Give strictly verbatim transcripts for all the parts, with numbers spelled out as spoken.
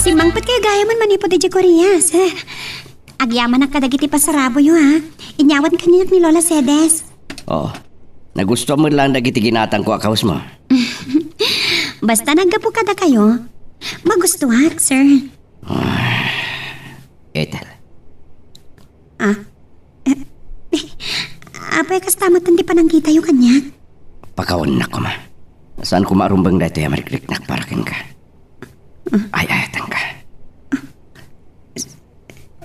Simmangpet kayo gayam manipud idiay Korea, sir. Agyamanak kadagiti pasaraboyo, ha? Inyawat kaniak ni Lola Cedes. Oo. Nagustuan met laeng dagiti ginatangko a kawesmo. Basta naggapu kadakayo, magustuak, sir. Ethel. Ah? Eh, eh, apay, kasta met ti pananggitayo kaniak? Pakawannak koma. Saan koma a rumbeng daytoy a mariknaknak para kenka. Ay-ayatenka.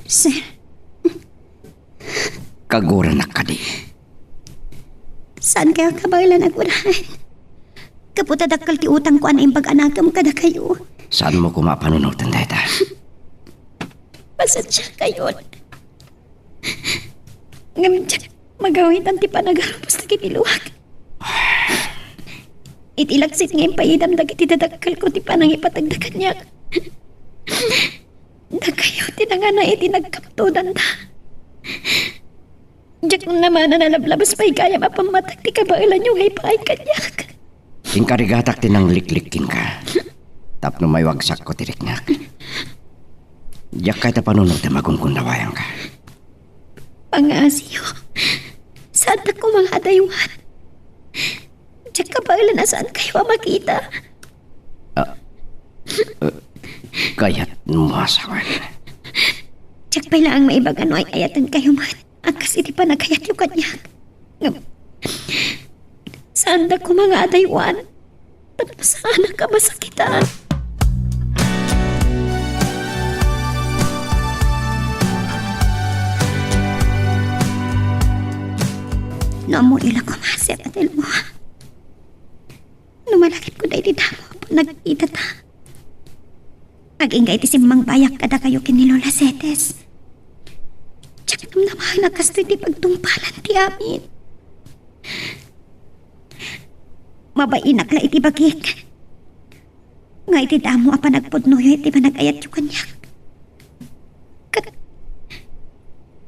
Sir. Kaguranak kadi? Saan kayo kabaelan a guraen? Gapu ta dakkel ti utangko a naimbag a nakemko kadakayo. Saanmo koma a panunoten dayta? Pasensiakayon. Ngem diak magawitan ti panagarubos dagiti luak. Iti laksit nga impaydam dagiti dadakkelko ti panangipategda kaniak, dakayo ti nangana iti nagkaptodanda. Diak namana nalablabas pay gayam a pammateg ti kabaelanyo nga ipaay kaniak. Inkarigatak ti nangliklik kenka tapno maiwagsakko ti riknak. Diak kayat a panunotem a gunggundawayanka. Pangaasiyo, saantak koma nga adaywan. Diak kabaelan a saan kayo a makita. Ah, eh, kayatmo a sawen. Diak pay laeng maibaga no ay-ayaten kayo man. A kas iti panagayatyo kaniak. Ngem, saanda koma nga adaywan tapno saanak a masakitan. No ammoyo la koma, Sir Adelmo. No malakipko daydi damo a panagkitata. Agingga iti simmangbayak kadakayo ken ni Lola Cedes. Diak namnama a kastoy ti pagtungpalan ti amin. Mabainak la iti bagik nga iti damo a panagpudnoyo iti panagayatyo kaniak. Ket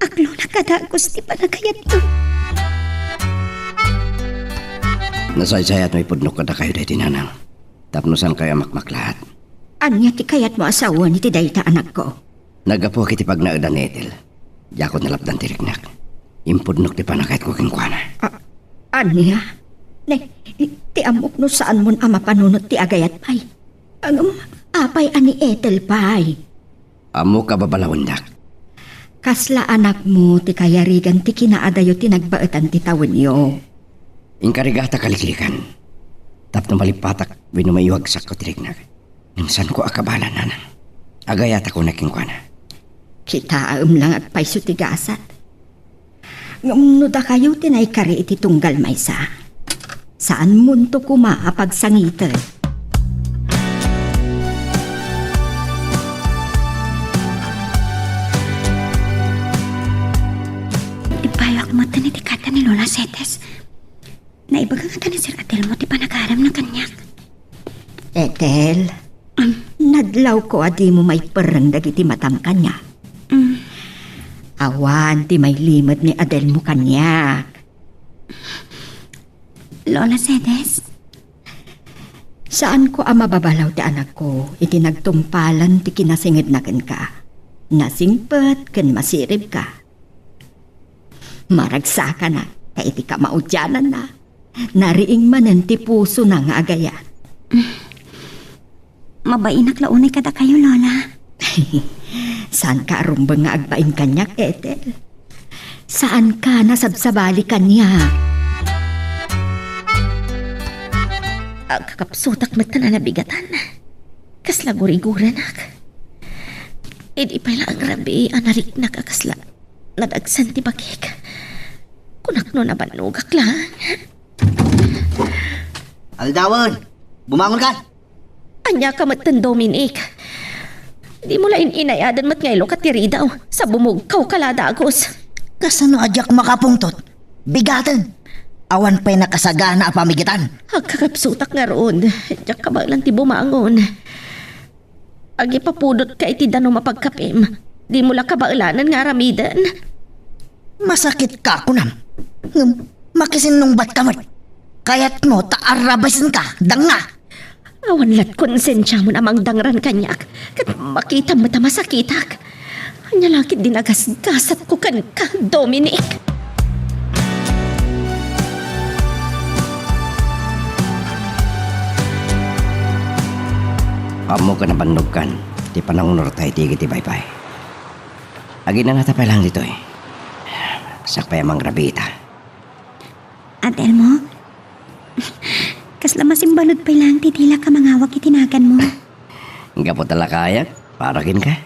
aklonak a dagus ti panagayatyo. Nasaysayat no ipudnok kadakayo daydi nanang tapno saankayo a makmaklaat. Ania ti kayatmo a sawen iti dayta, anakko? Naggapuak iti pagnaedan ni Ethel. Diakon nalapdan ti riknak. Impudnok ti panagayatko kenkuana. A-, ania? Ne, ti ammok no saanmon a mapanunot ti agayat pay. Ngem, apay a ni Ethel pay? Ammok a babalawendak. Kasla anakmo ti kayarigan ti kinaadayo ti nagbaetan ti tawenyo. Inkarigatak a liklikan tapno malippatak wenno maiwagsakko ti riknak. Ngem saanko a kabaelan, nanang. Agayatak unay kenkuana. Kitaem la nga agpayso ti gasat. Ngem no dakayo ti naikari iti tunggal maysa, saanmonto koma a pagsangiten. Ipaayok met iti kada ni Lola Cedes. Naibaga ngata ni Sir Adelmo ti panagaramna kaniak. Ethel, nadlawko a dimo maiperreng dagiti matam kaniak. Mm. Awan ti mailimed ni Adelmo kaniak. Lola Cedes? Saanko a mababalaw ti anakko iti nagtungpalan ti kinasingedna kenka. Nasingpet ken masiribka. Maragsakana ta iti kamaudiananna, nariing manen ti pusona nga agayat. Mabainak la unay kadakayo, Lola. Saanka a rumbeng nga agbain kaniak, Ethel. Saanka nasabsabali kaniak. Agkakapsutak met ta nanabigatan. Kasla gurigurenak. Idi pay la agrabii a nariknak a kasla nadagsen ti bagik. Kunak no nabannogak laeng. Aldawen! Bumangon ka! Ania ka metten, Dominic? Dimo la in-inayaden met nga ilukat ti ridaw sa bumugkaw ka la dagus. Kasano a diak makapungtot? Bigaten! Awan pay nakasagana a pamigatan. Agkakapsutak ngarud. Diak kabaelan ti bumangon. Agipapudot ka iti danum a pagkapim. Dimo la kabaelanen nga aramiden. Masakit ka, kunam. Ngem, makisinnungbat ka met. Kayatmo ta arrabasen ka, danga. Awan lat konsensiamon a mangdangran kaniak, ket makitam met a masakitak. Ania la ketdi nagasgasatko kenka, Dominic? Ammok a nabannogkan ti panangunor ta iti igid ti baybay. Aginanata pay laeng ditoy. Sakbay a mangrabiita. Ate Elmo, kasla masimbalud pay laeng ti dilak a mangawag iti naganmo. Gapu ta lakayak para kenka.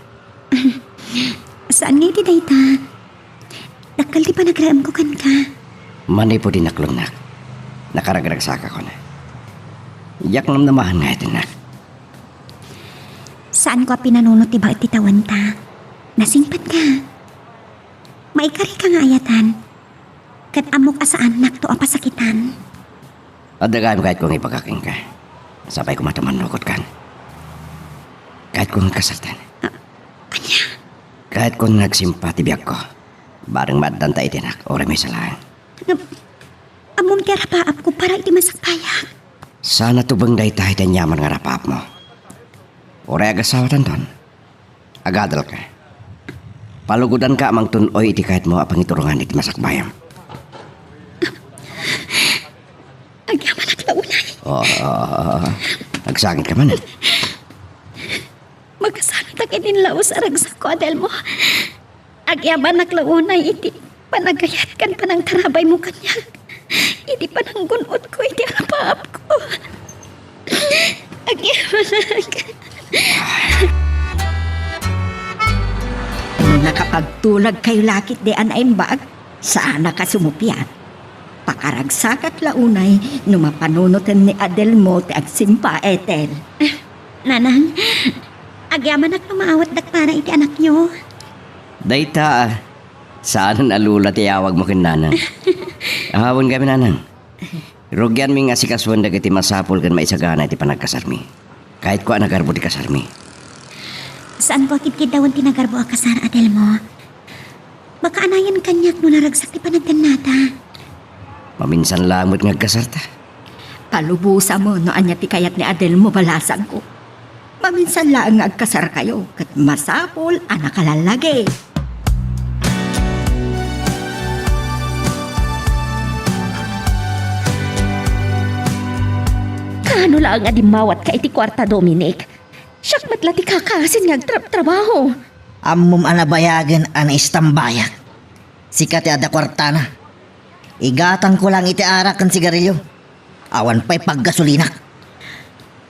Saan nga iti dayta? Dakkel ti panagraemko kenka. Manipud inaklonnak, nakaragragsakakon. Diak namnamaen nga itennak. Saanko a pinanunot ti baet ti tawenta. Nasingpetka. Maikarika nga ayatan. Ket ammok a saannakto a pasakitan. Adda gayam kayatko nga ibaga kenka. Sapay koma ta mannukotkan. Kayatko nga agkasartan. Ah, ania? Kayatko nga agsimpa ti biagko. Bareng maaddanta iti anak, uray maysa laeng. Ngem, ammom ti arapaapko para iti masakbayak. Saan a tubeng dayta iti aniaman nga arapaapmo. Uray agasawatanton. Agadalka. Palugodanka a mangtun-oy iti kayatmo a pangiturongan iti masakbayam. Agyamanak la unay. Oo, oo, oo. Agsakit ka man. Makasaratak iti laus a ragsakko, Adelmo. Agyamanak la unay iti panagayat ken panangtarabaymo kaniak. Iti pananggun-otko iti arapaapko. Agyamanak. No nakapagtulag kayo lakit di a naimbag, saanak a sumupiat. Pakaragsakat la unay no mapanunoten ni Adelmo ti agsimpa, Ethel. Nanang, agyamanak no maawatdak para iti anakyo. Dayta, ah, saanen a Lola ti iawagmo ken Nanang. Ahawen kami, Nanang. Rugianmi nga asikasuen dagiti masapul ken maisagana iti panagkasarmi. Kayatko a nagarbo ti kasarmi. Saanko a kidkiddawen ti nagarbo a kasar, Adelmo. Makaanayan kaniak no naragsak ti panagdennata. Maminsan laeng met nga agkasarta. Palubosam no ania ti kayat ni Adelmo, balasangko. Maminsan laeng nga agkasarkayo, ket masapul a nakalallagi. Kaano laeng a dimmawatka iti kuarta, Dominic? Siak met la ti kakaasin nga agtrabtrabaho. Ammom a nabayagen a naistambayak. Sika ti adda kuartana. Igatangko laeng iti arak ken sigarilio. Awan pay paggasolinak.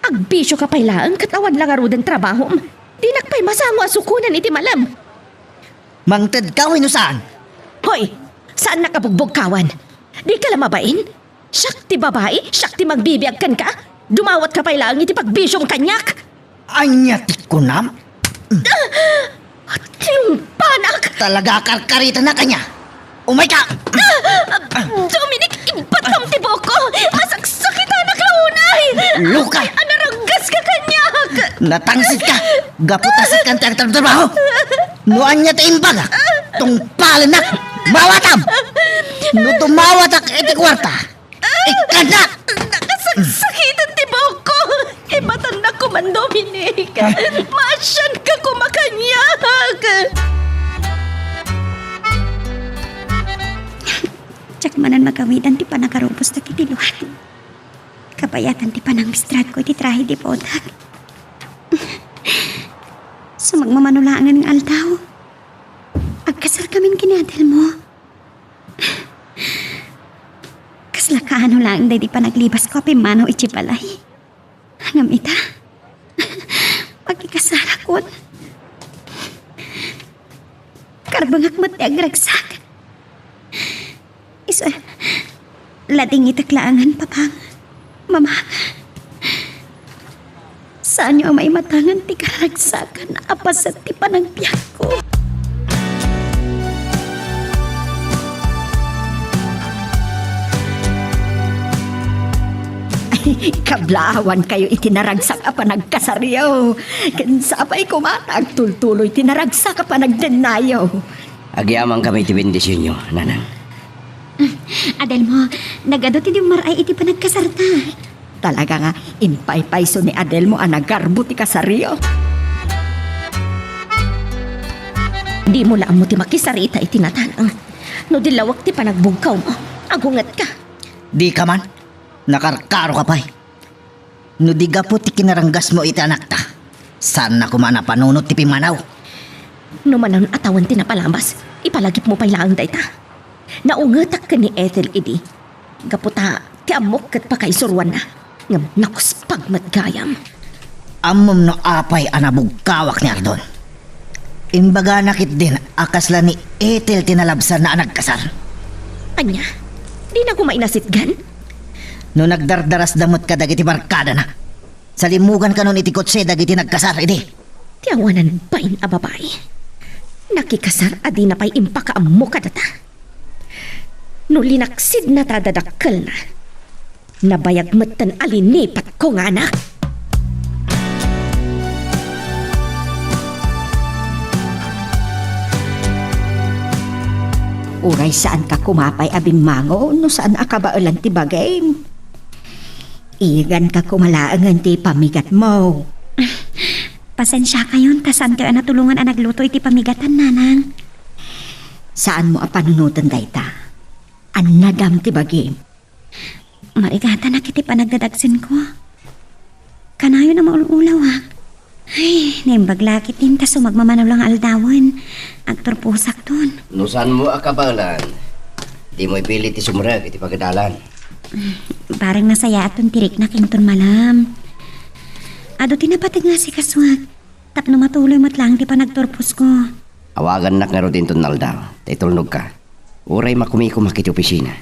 Agbisioka pay laeng ket awan la ngaruden trabahom. Dinak pay masango a sukonen iti malem. Mangtedka wenno saan? Hoy! Saannak a bugbugkawan. Dika la mabain? Siak ti babai, siak ti mangbibiag kenka. Dumawatka pay laeng iti pagbisiom kaniak. Ania ti kunam? Tinumpanak! Talaga a karkaritanak ania? Umayka! Dominic, ibatam ti buokko! Masaksakitanak la unay! Lukay! Anaraggaska kaniak! Natangsit ka! Gapu ta sika ti agtratrabaho! No ania ti imbagak, tungpalennak! Mawatam! No dumawatak iti kuarta, ikkannak! Nakasaksakitan ti buokko! Ibatannak koma, Dominic! Maasianka koma kaniak! Diak manen magawidan ti panagarubos dagiti luak. Kabayatan ti panangmistradko iti trahe di bodak. Sumagmamano laengen nga aldaw, agkasarkamin ken ni Adelmo. Kasla kaano laeng daydi panaglibasko a pimmanaw idiay balay. Ngem ita, makikasarakon. Karbengak met ti agragsak. Isu, ladingitek laengen, Papang, Mamang. Saanyo a maimatangan ti kararagsakan a paset ti panagbiagko. Kablaawankayo iti naragsak a panagkasaryo. Ken sapay koma ta agtultuloy ti naragsak a panagdennayo. Agyamankami iti bendisionyo, Nanang. Adelmo, nagadu ti dumar-ay iti panagkasarta. Talaga nga impaypayso ni Adelmo a nagarbo ti kasaryo. Dimo la ammo ti makisarita iti natanang. No di lawag ti panagbugkawmo, agungetka. Dika man, nakarkaroka pay. No di gapu ti kinaranggasmo iti anakta, saanna koma a napanunot ti pimmanaw. No manon a tawen ti napalabas, ipalagipmo pay laeng dayta. Naungetak ken ni Ethel idi. Gapu ta ti ammok ket pakaisuruanna, ngem nakuspag met gayam. Ammom no apay a nabugkawak ni Ardon? Imbagana ketdin a kasla ni Ethel ti nalabsanna a nagkasar. Ania? Dina koma inasitgan? No nagdardarasda met kadagiti barkadana, salimugan kanon iti kotse dagiti nagkasar idi. Ti awanan bain a babai. Nakikasar a dina pay impakaammo kadata. No linaksidna ta dadakkelna, nabayag metten a linipat kungana. Uray saanka koma pay a bimmangon no saan a kabaelan ti bagim. Iganka koma laengen ti pamigatmo. Pasensiakayon ta saankayo a natulongan a nagluto iti pamigatan, Nanang. Saanmo a panunoten dayta. Annadam ti bagim. Marigatanak iti panagdadagsenko. Kanayon a maul-ulawak. Ay, naimbag la ketdin ta sumagmamano la nga aldawen. Agturposakton. No saanmo a kabaelan, dimo ipili ti sumrek iti pagadalan. Bareng nasayaaton ti riknak inton malam. Adu ti napateg nga asikasuak. Tapno matuloy met laeng ti panagturposko. Awagannak ngarud inton aldaw, ta itulnogka. Uray makumikomak iti opisina.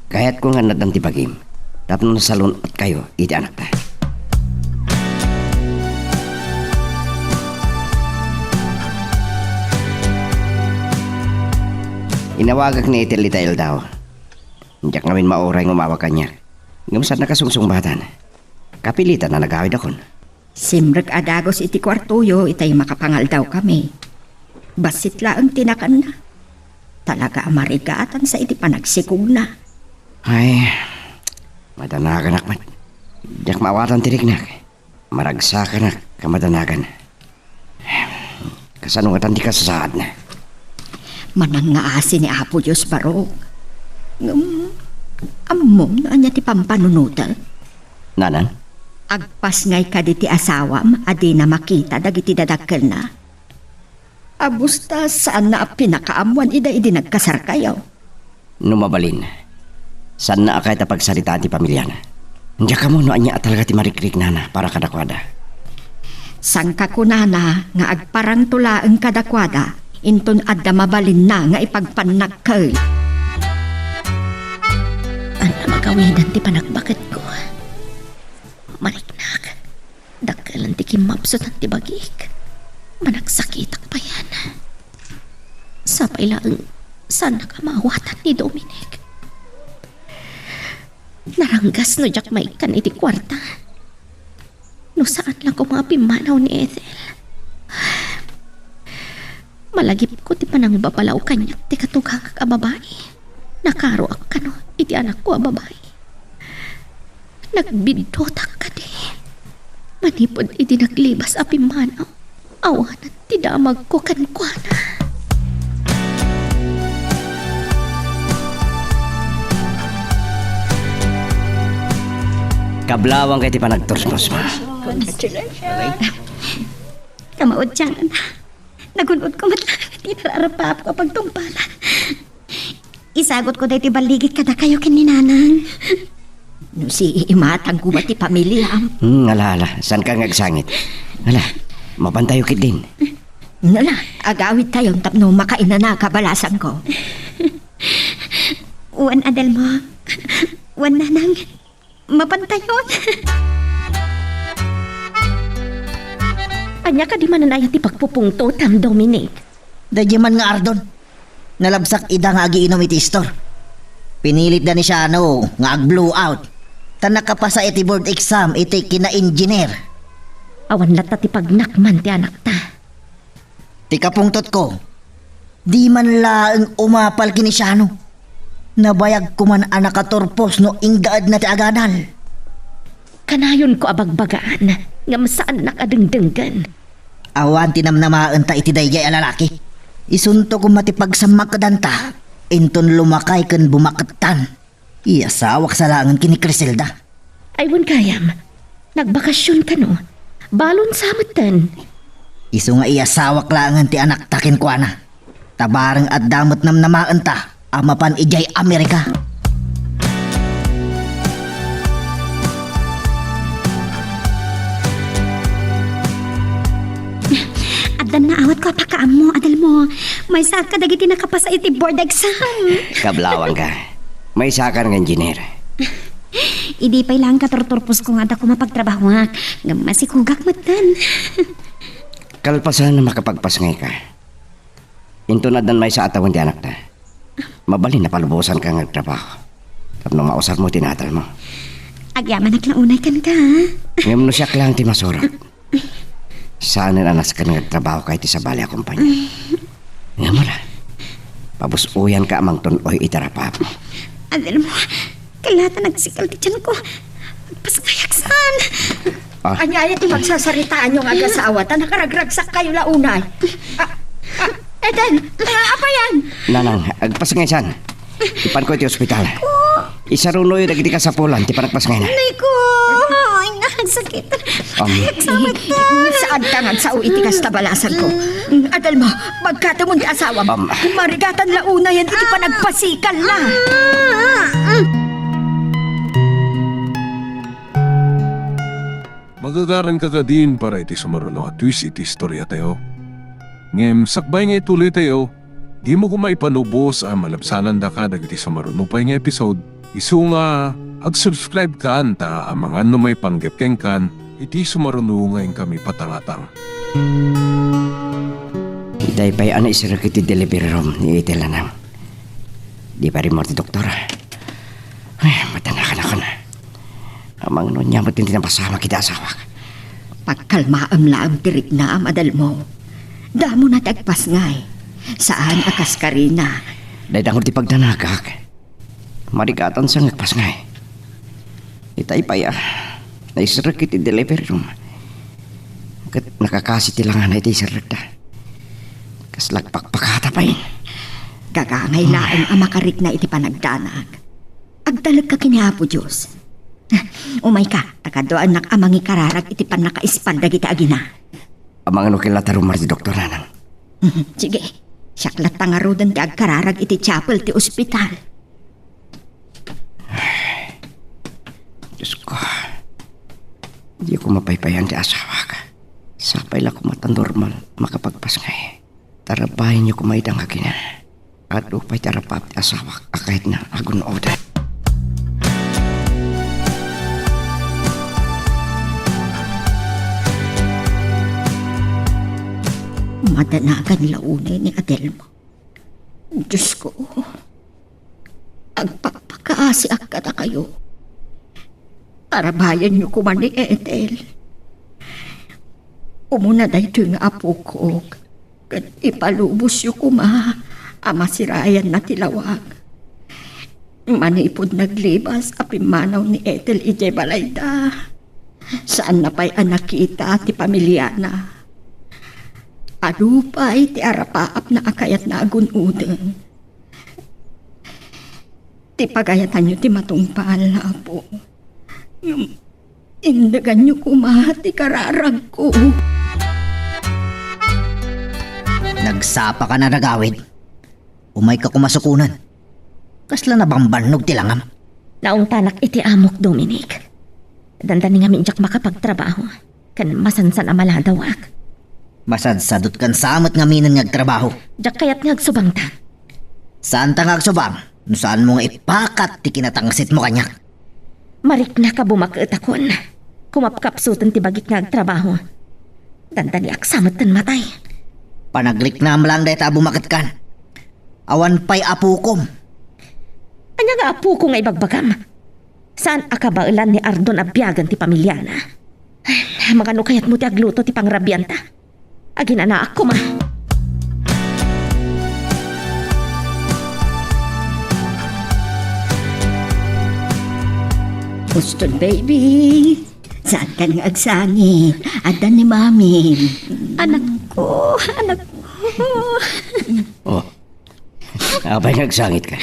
Kayatko nga annadam ti bagim, tapno nasalun-otkayo iti anakta. Inawagak ni Ethel ita aldaw. Diak ngamin mauray nga umawag kaniak. Ngem saanna kasungsungbatan. Kapilitan a nagawidakon. Simrek a dagus iti kuartoyo itay makapangaldawkami. Bassit laeng ti nakanna. Talaga a marigatansa iti panagsikogna. Ay, madanaganak met. Diak maawatan ti riknak. Maragsakanak a madanagan. Kasano ngatan ti kasasaadna? Manang nga asi ni Apo Dios, barok. Ngem, ammom no ania ti pampanunotem? Nanang? Agpasngay kadi ti asawam a dina makita dagiti dadakkelna? Abus ta saanna a pinakaammoan ida idi nagkasarkayo. No mabalin, saanna a kayat a pagsaritaan ti pamiliana. Diak ammo no ania a talaga ti marikriknana para kadakuada. Sangkakunana nga agparangto laeng kadakuada, inton adda mabalinna nga ipagpannakkel. Ania magawidan ti panagbaketko? Mariknak. Dakkelen ti kimmapsutan ti bagik. Managsakitak payen. Sapay laeng, saannak a maawatan ni Dominic. Naranggas no diak maikkan iti kuarta. No saan la koma a pimmanaw ni Ethel. Malagipko ti panangbabalaw kaniak ti katugangak a babai. Nakaroak kano iti anakko a babai. Nagbiddutak kadi. Manipud idi naglibas a pimmanaw, awanen ti damagko kenkuana. Kablawangka iti panagturpos, ma. Congratulations. Kamaudian. Nagun-odko met laeng ti nararapapko a pagtungpalan. Isagutko daytoy balligit kadakayo ken ni Nanang. No siimatang koma ti pamiliam. Hmm, ala, ala. Saanka nga agsangit. Ala, mapantayo ketdin. Ala, agawidtayon tapno makainanaka balasangko. Wen, Adelmo. Wen, Nanang. Mapantayon. Ania kadi manen aya ti pagpupungtotam, Dominic? Daydiay man nga Ardon. Nalabsak ida nga agiinum iti istor. Pinilitda ni Shano nga ag-blow out. Ta nakapasa iti board exam iti kina-engineer. Awan latta ti pagnakman ti anakta. Ti kapungtotko, di man laeng umapal ken ni Shano. Nabayag koman a nakaturpos no inggaedna ti agadal. Kanayonko a bagbagaan, ngem saannak a dengdenggen. Awan ti namnamaenta iti daydiay a lalaki. Isunto koma ti pagsammakdanta, inton lumakay ken bumakettan. Iyasawak sa laengen ken ni Criselda. Ay, wen gayam. Nagbakasyon kano. Balon sa metten. Isu nga iyasawak laengen ti anakta kenkuana. Ta bareng adda met namnamaenta a mapan idiay Amerika. Addan naawatko a pakaammo, Adelmo. Maysaak kadagiti nakapasa iti board exam. Kablawangka. Maysakan nga engineer. Idi pay laeng katurturposko nga adda koma pagtrabahoak, ngem masikogak metten. Kalpasan a makapagpasngayka. Inton addan maysa a tawen ti anakta, mabalin a palubosanka nga agtrabaho tapno mausarmo ti natalmo. Agyamanak la unay kenka, ha? Ngem no siak laeng ti masurot, saanen a nasken nga agtrabahoka iti sabali a kompania. Ngem wala, pabus-oyanka a mangtun-oy iti rapaapmo. Adelmo, kalata nagsikal ti tianko. Agpasngayak saan. Ah. Ania aya ti pagsasaritaanyo nga agasawa ta nakaragragsakkayo la unay? Ah, ah, Eden, ah, apay yan? Nanang, agpasngaysan. Ipanko iti ospital. Isarunoyo dagiti kasapulan ti panagpasngayna. Nay ko, ay, nagsakit. Um. Ay, agsamat ka. Saanka nga agsao iti kasta balasanko. Mm, Adelmo, bagkatemon ti asawam. Um. Marigatan la unayen iti panagpasikal la. Magagaranka kadin para iti sumaruno a twist iti istoriatayo. Ngem sakbay nga ituloytayo, dimo koma ipanubos a malabsanandaka dagiti sumaruno pay nga episode, isu nga ag-subscribe kan ta amangan no maipanggep kenkan iti sumaruno nga inkami patangatang. Itay pay a naiserrek iti delivery room ni Ethel, Nanang. Di pay rimmuar ti doktor. Ay, matanakan ako na. Amangan no ania met ti napasamak iti asawak. Pagkalmaem laeng ti riknam, Adelmo. Damona ti agpasngay. Saan a kas karina. Dayta ngarud ti pagdanagak. Marigatan sa nga agpasngay. Itay pay a naiserrek iti delivery room. Ket nakakasi ti langana iti iserrekda. Kasla agpakpakata pay. Gagangay laeng a makarikna iti panagdanag. Agtalekka ken ni Apo Dios. Umayka, ta kaduaennak a mangikararag iti pannakaispal dagiti agina. Amangan no kailangan ta rummuar ti doktor, Nanang. Mhm, sige. Siak latta ngaruden ti agkararag iti chapel ti ospital. Diosko, diko mapaypayan ti asawak. Sapay la koma ta normal makapagpasngay. Tarabayenyo koma ida nga agina. Adu pay ti arapaap ti asawak a kayatna a gun-oden. Madanagan la unay ni Adelmo. Diosko, agpakpakaasiak kadakayo. Tarabayenyo koma ni Ethel. Umuna daytoy nga apokok, ket ipalubosyo koma a masirayanna ti lawag. Manipud naglibas a pimmanaw ni Ethel idiay balayda, saanna pay a nakita ti pamiliana. Adu pay ti arapaapna a kayatna a gun-oden. Ti pagayatanyo ti matungpal, Apo. Ngem indeganyo koma ti kararagko. Nagsapaka a nagawid. Umayka koma sukonen. Kasla nabambannog ti langam. Naungtanak iti amok, Dominic. Dandani ngamin diak makapagtrabaho. Ken masansan a maladawak. Masadsadutkan sa met ngaminen nga agtrabaho. Diak kayat nga agsubangta. Saanta nga agsubang no saanmo nga ipakat ti kinatangsitmo kaniak. Mariknak a bumaketakon. Kumapkapsuten ti bagik nga agtrabaho. Dandaniak sa metten matay. Panagriknam laeng dayta a bumaketkan. Awan pay apokom. Ania nga apoko nga ibagbagam? Saan a kabaelan ni Ardon a biagen ti pamiliana? Ay, mangano kayatmo ti agluto ti pangrabianta? Aginanaak koma. Boston, baby. Saankan nga agsangit. Adda ni Mami. Anakko, anakko. Oh. Apay nga agsangitka?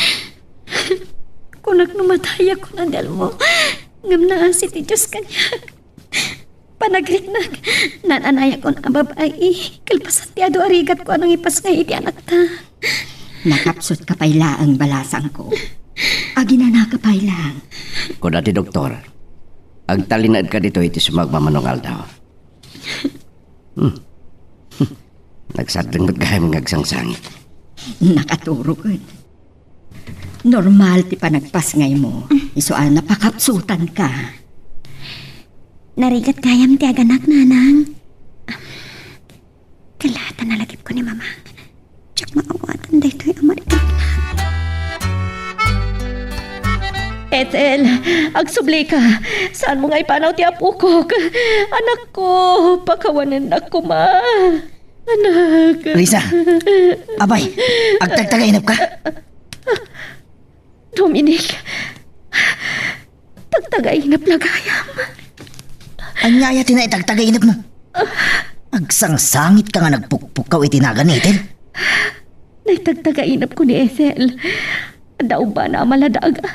Kunak no matayak, Adelmo. Ngem naasi ti Dios kaniak. Panagriknak, naan-anayakon a babai, kalpasan ti adu a rigatko a nangipasngay iti anakta. Nakapsutka pay laeng, balasangko. Aginanaka pay laeng. Kuna ti doktor, agtalinaedka ditoy iti sumagmamano nga aldaw. Hmm. Nagsadleng met gayam nga agsangsangit. Nakaturo ket. Normal ti panagpasngaymo. Isu a napakapsutanka. Narigat gayam ti aganak, Nanang. Kalaatan a lagipko ni Mama. Diak maawatan daytoy a mariknak. Ethel, agsublika. Saanmo nga ipanaw ti apokok? Anakko, pakawanennak koma. Anak. Risa! Apay, agtagtagainepka? Dominic, tagtagainep la gayam. Ania aya ti naitagtagainepmo? Agsangsangitka nga nagpukpukkaw iti nagan ni Ethel? Naitagtagainepko ni Ethel. Adda ubbana a maladaga.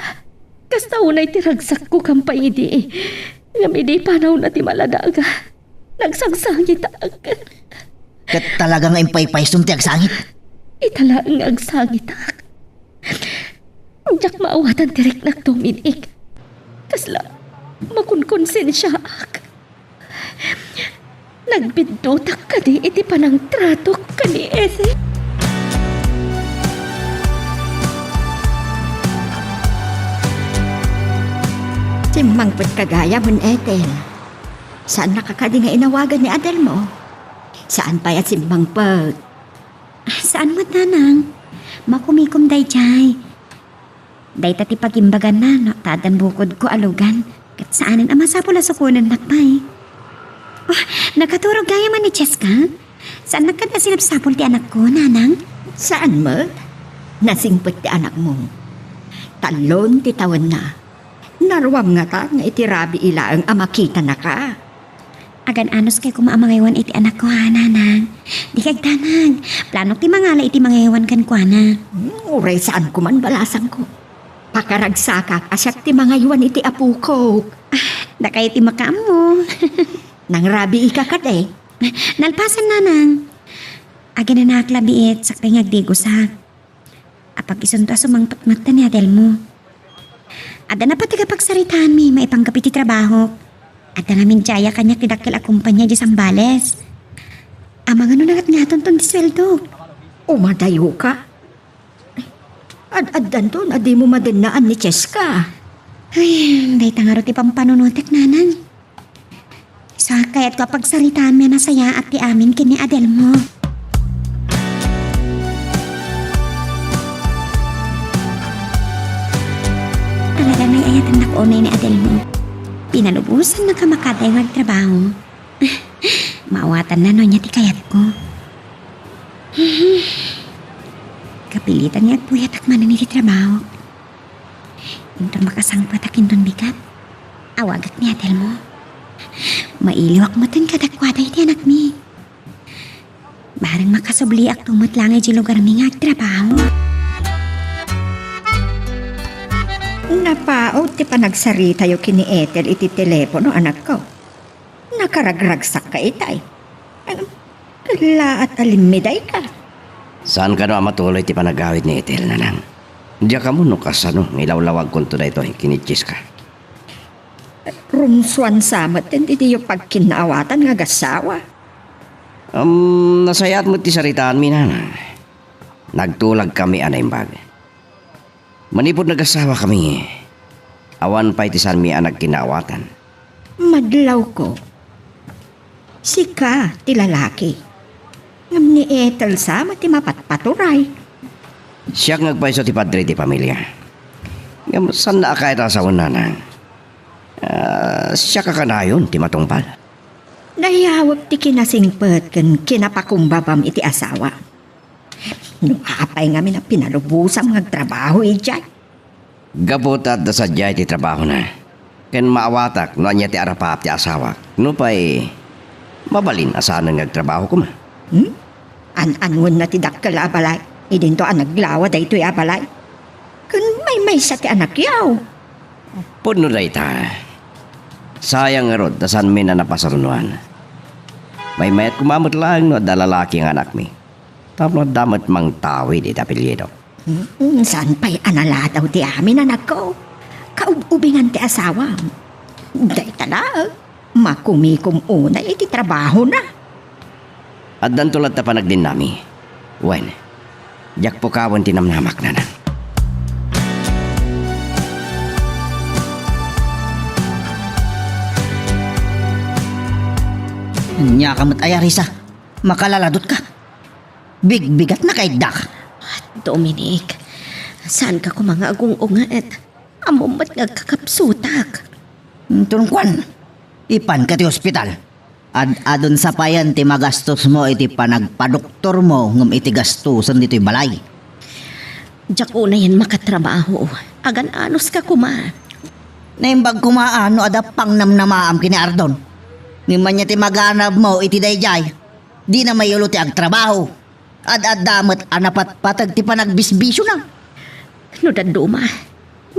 Kasta unay ti ragsakko gampay idi. Ngem idi panawna ti maladaga, nagsangsangitak. Ket talaga nga impaypaystom ti agsangit? Ita laeng nga agsangitak. Diak maawatan ti riknak, Dominic. Kasla makonkonsensiaak. Nagbiddutak kadi iti panangtratok ken ni Ethel? Simmangpetka gayam, Ethel. Saannaka kadi nga inawagan ni Adelmo? Saan pay a simmangpet? Ah, saan met, Nanang? Makumikom daydiay. Dayta ti pagimbaganna no ta addan bukodko a lugan, ket saanen a masapul a sukonennak pay. Oh, nakaturog gayam a ni Cheska? Saannak kadi a sinapsapul ti anakko, Nanang? Saan met? Nasingpet ti anakmo. Tallon ti tawenna. Naruam ngata nga iti rabii laeng a makitanaka. Agan-anos kay koma a mangaywan iti anakko, ha, Nanang? Dika agdanag. Planok ti mangala iti mangaywan kenkuana. Hmm, uray saanko man balasangko. Pakaragsakak a siak ti mangaywan iti apokok. Ah, dakayo ti makaammo. Nangrabiika kadi? Nalpasen, Nanang. Aginanaak labiit, sakbay nga agdigosak. Apag-isunto a sumangpet met ni Adelmo. Adda napateg a pagsaritaanmi maipanggep iti trabahok. Adda ngamin diaya kaniak ti dakkel a kumpania idiay Zambales. Amangan no nangatngatonton ti sueldok. Umadayoka? Ad-addanton a dimo madennaan ni Cheska. Ay, dayta ngarud ti pampanunotek, Nanang. Sa kayatko a pagsaritaanmi a nasayaat ti amin ken ni Adelmo. Talaga nga ay-ayatennak unay ni Adelmo. Pinalubosannak a makadayo nga agtrabaho. Maawatanna no ania ti kayatko. Kapilitan nga agpuyatak manen iti trabaho. Inton makasangpetak inton bigat, awagek ni Adelmo. Mailiwak metten kadakuada iti anakmi. Bareng makasubliakto met laeng idiay lugarmi nga agtrabaho. Napaut ti panagsaritayo ken ni Ethel iti telepono, anakko. Nakaragragsakka itay. Em, kellaat a limmidayka. Saan kano a matuloy ti panagawid ni Ethel, Nanang? Diak ammo no kasano nga ilawlawagkonto daytoy ken ni Cheska. Rumsuan sa met ti diyo pagkinnaawatan nga agassawa. Em, nasayaat met ti saritaanmi, Nanang. Nagtulagkami a naimbag. Manipud nagassawakami, awan pay ti saanmi a nagkinnaawatan. Madlawko. Sika ti lalaki. Ngem ni Ethel sa met ti mapatpaturay. Siak nga agpayso ti padre ti pamilia. Ngem saanna a kayat a sawen, Nanang. Ah, siak a kanayon ti matungpal. Nayawek ti kinasingpet ken kinapakumbabam iti asawa. No apay ngamin a pinalubosam nga agtrabaho idiay? Gapu ta adda sadiay ti trabahona. Ken maawatak no ania ti arapaap ti asawak. Nupay, mabalin a saanen nga agtrabaho koma. Hmm? An-anuen na ti dakkel a balay. Idinto a naglawa daytoy a balay. Ken maymaysa ti anakyaw. Pudno dayta. Sayang ngarud ta saanmi a napasarunoan. Maymayat koma met laeng no adda lalaki nga anakmi. Tapno adda met mangtawid iti apelyidok. Hmm, saan pay a naladaw ti amin, anakko? Kaub-ubingan ti asawam. Dayta laeng, makumikom unay iti trabahona. Addanto latta panagdennami. Wen, diak pukawen ti namnamak, nanang. Ania ka met aya, Risa? Makalaladutka? Bigbigatna kayatdak. Dominic, saanka koma nga agung-unget. Ammom met nga agkakapsutak. Tungkuan, ipanka ti ospital. Ad-adun sapayan ti magastosmo iti panagpadoktormo ngem iti gastosen ditoy balay. Diak unayen makatrabaho. Agan-anuska koma. Naimbag koma a no adda pangnamnamaam ken ni Ardon. Ngem ania ti maganabmo iti daydiay? Dina mayulo ti agtrabaho. Ad-adda met a napatpateg ti panagbisbisiona. No dadduma,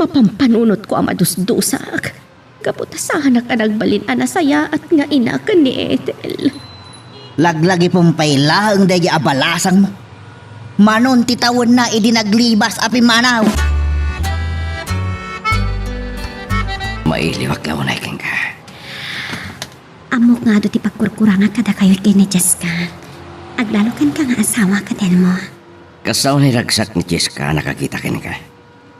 mapampanunotko a madusdusaak gapu ta saanak a nagbalin a nasayaat nga ina ken ni Ethel. Laglagipem pay laeng daydiay a balasangmo. Manon ti tawenna idi naglibas a pimmanaw. Mailiwak la unay kenka. Ammok nga adu ti pagkurkurangak kadakayo ken ni Jessica. Aglalo kenka nga asawa, Adelmo. Kasta unay ragsak ni Jessica a nakakita kenka.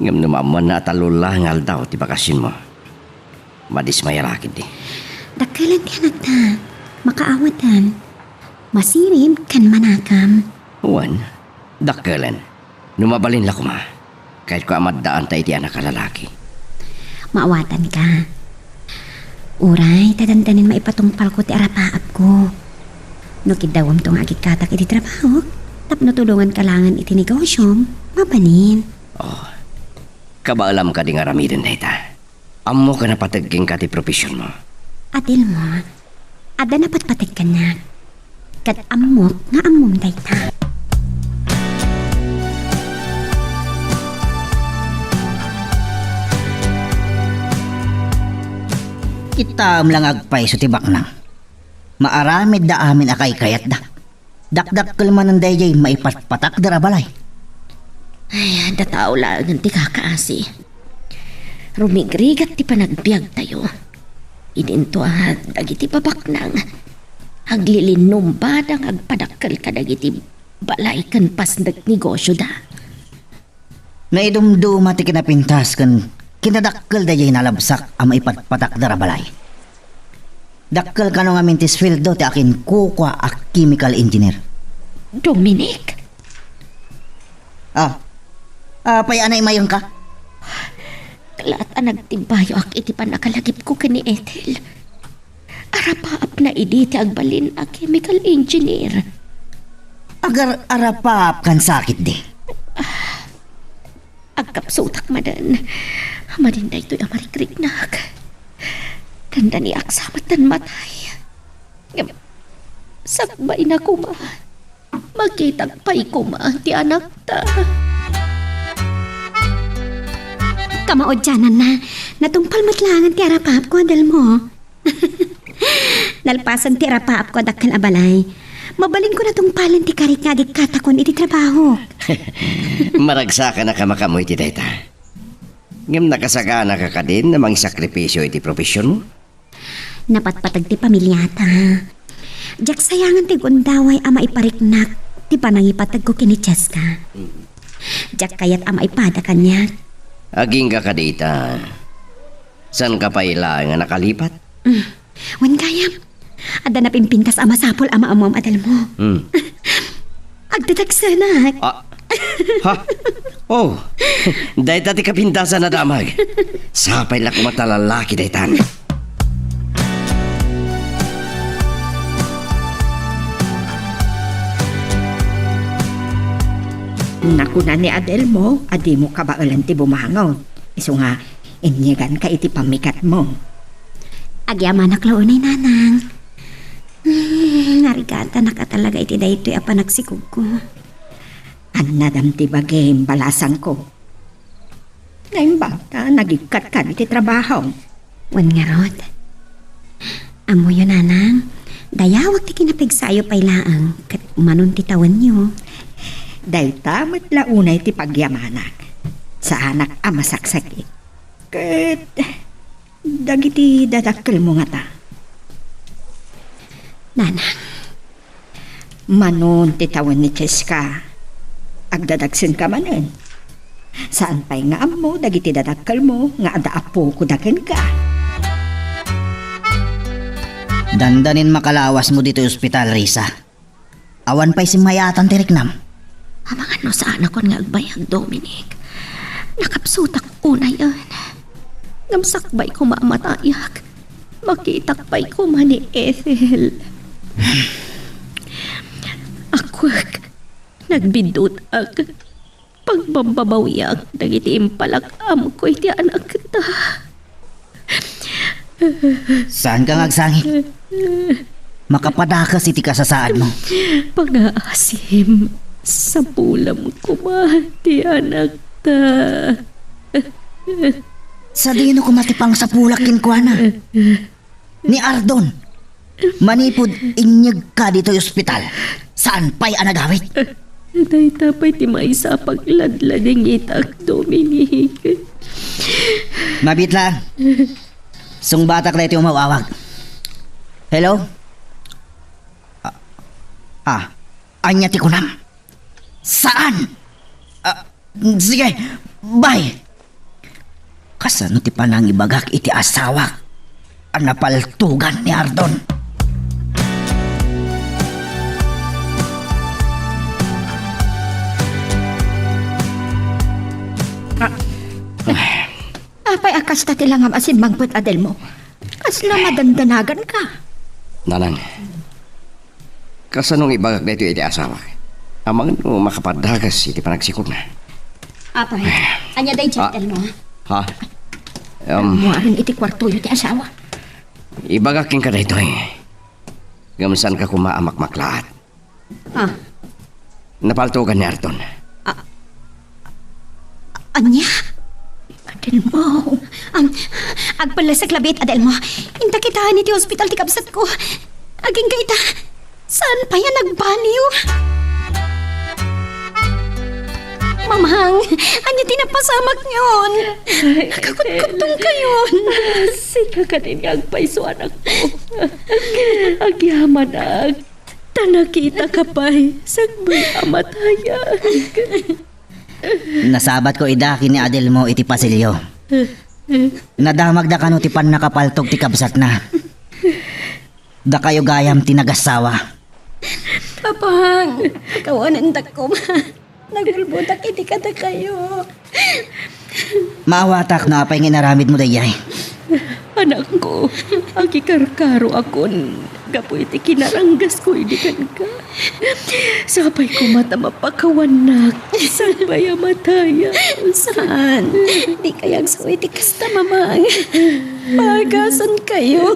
Ngem no maammoanna a tallo la nga aldaw ti bakasionmo, madismayara ketdi. Dakkelen ti anakta. Makaawadan. Masirib ken manakam. Wen, dakkelen. No mabalin la koma, kayatko a maddaanta iti anak a lalaki. Maawatanka. Uray, ta dandanin maipatungpalko ti arapaapko. No kiddawemto nga agikkatak iti trabahok, tapno tulonganka laengen iti negosiom, mabalin. Oh, kabaelam kadi nga aramiden dayta? Ammok a napateg kenka ti profesionmo. Adelmo, adda napatpateg kaniak. Ket ammok nga ammom dayta. Kitaem la nga agpayso ti baknang. Maaramidda amin a kaykayatda. Dakdakkel manen daydiay maipatpatakder a balay. Ay, adda tao laengen ti kakaasi. Rumigrigat ti panagbiagtayo. Idinto a dagiti babaknang, aglilinumbada nga agpadakkel kadagiti balay ken pasnek negosioda. Naidumduma ti kinapintas ken kinadakkel daydiay nalabsak a maipatpatakder a balay. Dakkel kano ngamin ti sueldo ti akinkukua a chemical engineer. Dominic? Ah, apay a naimayengka? Kalaat a nagtimbayoak iti pannakalagipko ken ni Ethel. Arapaapna idi ti agbalin a chemical engineer. Agar-arapaap kan sakit di? Agkapsutak manen. Madin daytoy a marikriknak. Dandaniak sa met tan matay. Ngem, sakbayna koma, makitak pay koma ti anakta. Kamaudiananna, natungpal met laengen ti arapaapko, Adelmo. Nalpasan ti arapaapko a dakkel a balay. Mabalinko natungpalen ti karik nga agikkatakon iti trabaho. Maragsakanaka makaammo iti dayta. Ngem nakasaganaka kadin a mangisakripisio iti profesionmo? Napatpateg ti pamiliata. Diak sayangan ti gundaway a maipariknak ti panangipategko ken ni Cheska. Mm. Diak kayat a maipada kaniak. Agingga kadita. Saanka pay laeng a nakalipat? Mm. Wen gayam, adda napimpintas a masapul a maammoam, Adelmo. Hmm. Agdadagsenak. Ah. Ha? Oh. Dayta ti kapintasan a damag. Sapay la koma ta lalaki daytan. Nakuna ni Adelmo a dimo kabaelan ti bumangon. Isu nga, Inyeganka iti pammikatmo. Agyamanak la unay, Nanang. Hmm, narigatanak a talaga iti daytoy a panagsikogko. Annadam ti bagim, balasangko. Naimbag ta nagikkatka iti trabaho. Wen ngarud. Ammoyo, Nanang, dayawek ti kinapigsayo pay laeng ket manon ti tawenyo. Dayta met la unay ti pagyamanak. Saanak a masaksakit. Ket dagiti dadakkelmo ngata? Nanang. Manon ti tawen ni Cheska, agdadagsenka manen. Saan pay nga ammo dagiti dadakkelmo nga adda apoko da kenka. Dandanin makalawasmo ditoy ospital, Risa. Awan pay simmayatan ti riknam. Amangan no saanakon nga agbayag, Dominic. Nakapsutak unayen. Ngem sakbay koma a matayak, makitak pay koma ni Ethel. Akwek, nagbiddutak. Pagbabbabawiak dagiti impalak-amko iti anakta. Saanka nga agsangit. Makapadakas iti kasasaadmo. Pangaasim, sapulam koma ti anakta. Sadino koma ti pangsapulak kenkuana? Ni Ardon, manipud inyegka ditoy ospital, saan pay a nagawid? Dayta pay ti maysa a pagladladingitak, Dominic. Mabiit laeng. Sungbatak daytoy umaw-awag. Hello? Ah, ah, ania ti kunam? Saan? Ah, sige, bye. Kasano ti panangibagak iti asawak a napaltugan ni Ardon? Ah. Apay a kasta ti langam a simmangpet, Adelmo? Kasla madandanaganka? Nanang, kasano nga ibagak daytoy iti asawak? Amangan no makapadakas iti panagsikogna. Apay, ania daydiay, Ah. Adelmo? Ha? Um, Muaren iti kuartoyo ti asawa. Ibagak kenka daytoy. Ngem saanka koma a makmaklaat. Ah. Napaltugan ni Ardon. Ah. Ania? Adelmo. Am, agpellesek labiit, Adelmo. Inta kitaen iti ospital ti kabsatko. Agingga ita, saan pay a nagbaliw? Mamang, ania ti napasamakon? Nagkakutkuttongkayon. Sika kadin nga agpayso, anakko. Agyamanak. Ta nakitaka pay, sakbay a matayak. Nasabatko ida ken ni Adelmo iti pasilio. Nadamagda kano ti pannakapaltog ti kabsatna. Dakayo gayam ti nagassawa. Papang, kawanendak koma. Nagulbodak iti kadakayo. Maawatak no apay nga inaramidmo daydiay. Anakko, agikarkaroakon gapu iti kinaranggasko idi kenka. Sapay koma ta mapakawannak sakbay a matayak. Saan? Dikay agsu iti kasta, Mamang. Pagasankayo.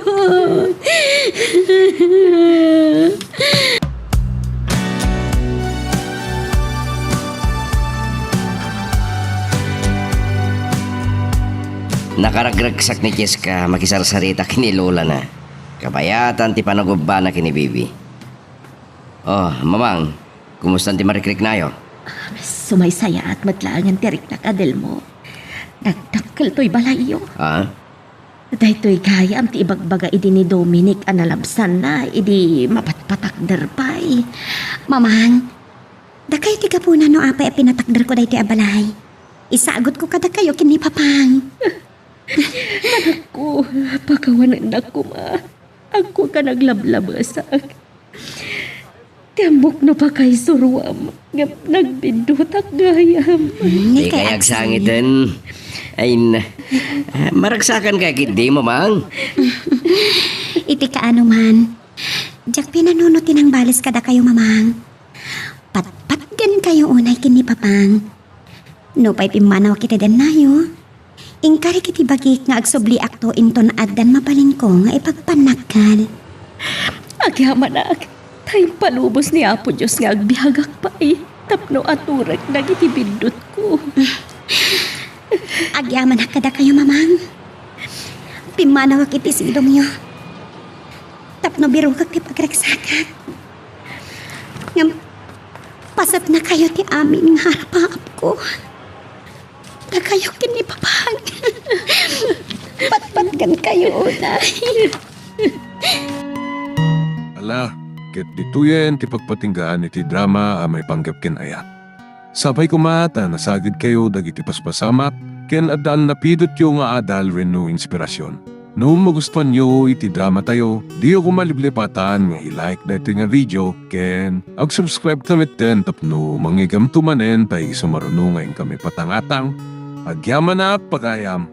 Nakaragregsak ni Cheska makisarsarita ken ni lolana. Kabayatan ti panagubbana ken ni Bibi. Oh, Mamang, kumusta ti marikriknayo? Sumaysayaat met laengen ti riknak, Adelmo. Nagdakkel toy balayyo. Ah? Daytoy gayam ti ibagbaga idi ni Dominic a nalabsanna idi mapatpatakder pay. Mamang, dakayo ti gapuna no apay a pinatakderko daytoy a balay. Isagutko kadakayo ken ni Papang. Anakko, pakawanennak koma. Agkuak a naglablabesak. Ti ammok no pakaisuroam, ngem nagbiddutak gayam. Hmm, Dikay agsangiten. Ay, na, ah, maragsakan kay ketdi, Mamang. Iti kaano man, diak pinanuno ti nangbales kadakayo, Mamang. Patpatgenkayo unay ken ni Papang. Nupay pimmanawak iti dennayo, Inkarik iti bagik nga agsubliakto inton addan mabalinko nga ipagpannakal. Agyamanak, ta impalubos ni Apo Dios nga agbiagak pay tapno aturek dagiti biddutko. Agyamanak kadakayo, Mamang. Pimmanawak iti sidongyo. Tapno birukak ti pagraksakan. Ngem, pasatnakayo ti amin nga arpaapko. Dakayo ken ni Papang. Patpatgankayo unay. Ala, ket ditoyen ti pagpatinggaan iti drama a maipanggep ken ayat. Sapay koma ta nasagidkayo dagiti paspasamak ken addan napidotyo nga adal wenno inspirasyon. No magustuanyo iti dramatayo, diyo koma liplipatan nga i-like daytoy nga video ken ag-subscribe kami ten tapno mangigamto manen pay isu maruno nga inkami patangatang. Agyamanak pagayam.